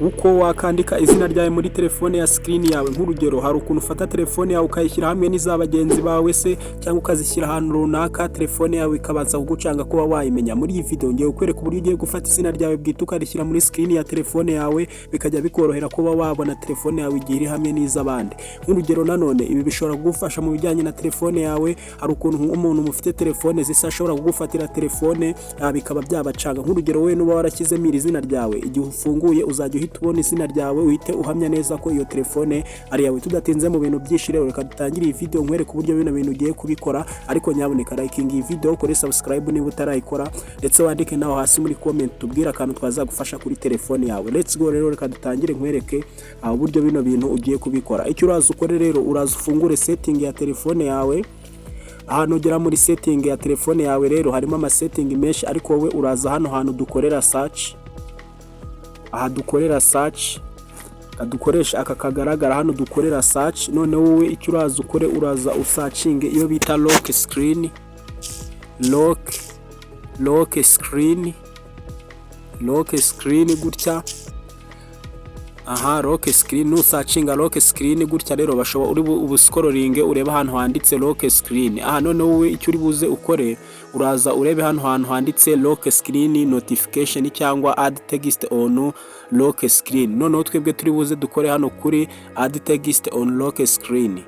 Uko wakandika izina ryawe muri telefone ya screen yawe. Nk'urugero, hari ukuntu ufata telefone yawe ukayishyira hamwe n'iza bagenzi bawe se, cyangwa ukazishyira ahantu runaka, telefone yawe ikabanza kugucanga kuba wayimenya. Muri iyi video ngiye kukwereka uburyo ugiye gufata izina ryawe bwite ukarishyira muri screen ya telefone yawe, bikajya bikorohera kuba wabona telefone yawe igihe iri hamwe n'iz'abandi. Nk'urugero nanone, ibi bishobora kugufasha mu bijyanye na telefone yawe. Hari ukuntu umuntu mufite telefone zisa ashobora kugufatira telefone, bikaba byabacanga. Nk'urugero, wowe nuba warashyizemo iri zina ryawe, igihe ufunguye uzajya uhita ubona izina ryawe, uhite uhamya neza ko iyo telefone ari yawe. Tudatinze mu bintu byinshi rero, reka dutangire iyi video nkwereke uburyo bino bintu ugiye kubikora. Ariko nyabuneka liking iyi video, ukore subscribe niba utarayikora, ndetse wandike naho hasi muri comment tubwire akantu twazagufasha kuri telefone yawe. Let's go rero, reka dutangire nkwereke uburyo bino bintu ugiye kubikora. Icyo uraza ukore rero, uraza ufungure setting ya telefone yawe. Ahantu ugera muri setting ya telefone yawe rero, harimo ama setting menshi, ariko wowe uraza hano hantu dukorera search. Aha dukorera search, dukoresha aka kagaragara hano dukorera search. Noneho wowe icyo uraza ukore, uraza usearchinge iyo bita lock screen, lock screen, lock screen gutya. Aha, lock screen. Nusearchinga lock screen gutya rero, bashobora uri ubuscrollinge urebe ahantu handitse lock screen. Aha noneho wowe icyo uri buze ukore, uraza urebe hano hantu handitse lock screen notification cyangwa add text on lock screen. Noneho twebwe turi buze dukore hano kuri add text on lock screen.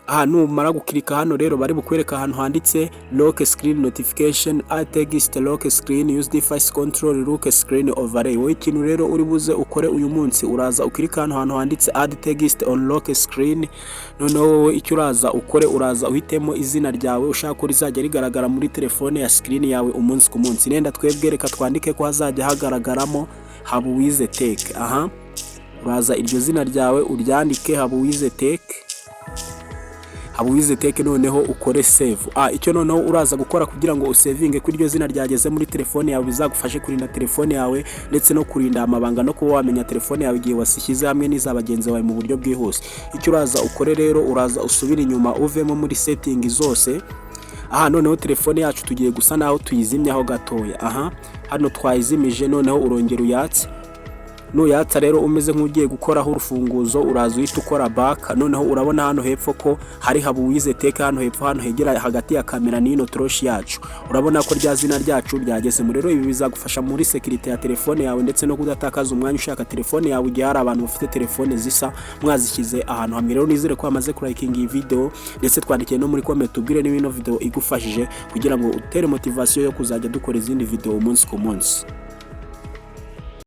Aha numara guclicka hano rero, bari bukwereka ahantu handitse lock screen notification, add text lock screen, use device control, lock screen overlay. Wowe ikintu rero uri buze ukore uyu munsi, uraza uclicka hano hantu handitse add text on lock screen. Noneho wowe icyo uraza ukore, uraza uhitemo izina ryawe ushaka ko rizajya rigaragara muri telefone ya screen yawe umunsi ku munsi. Nenda twebwe reka twandike ko hazajya hagaragaramo Habuwize Tech. Aha uraza iryo zina ryawe uryandike, Habuwize Tech, Habuwize Tech, noneho ukore save. Icyo noneho uraza gukora kugira ngo usavinge ko iryo zina ryageze muri telefone yawe, bizagufashe kurinda telefone yawe ndetse no kurinda amabanga no kuba wamenya telefone yawe igihe wasishyize hamwe n'iza bagenzi bawe mu buryo bwihuse. Icyo uraza ukore rero, uraza usubire inyuma, uvemo muri setting zose. Aha noneho telefone yacu tugiye gusa naho tuyizimyaho gatoya. Aha hano twayizimije, noneho urongera uyatse. Nuyatsa rero, umeze nk'ugiye gukoraho urufunguzo, uraza uhita ukora back. Noneho urabona hano hepfo ko hari Habuwize Tech. Hano hepfo, hano hegera hagati ya kamera n'ino toroshi yacu, urabona ko rya zina ryacu ryagezemo. Rero ibi bizagufasha muri sécurité ya telefone yawe ndetse no kudatakaza umwanya ushaka telefone yawe igihe hari abantu bafite telefone zisa mwazishyize ahantu hamwe. Rero nizere ko wamaze kulikinga iyi video, ndetse twandikiye no muri comment tubwire niba ino video igufashije, kugira ngo utere motivation yo kuzajya dukora izindi video umunsi ku munsi.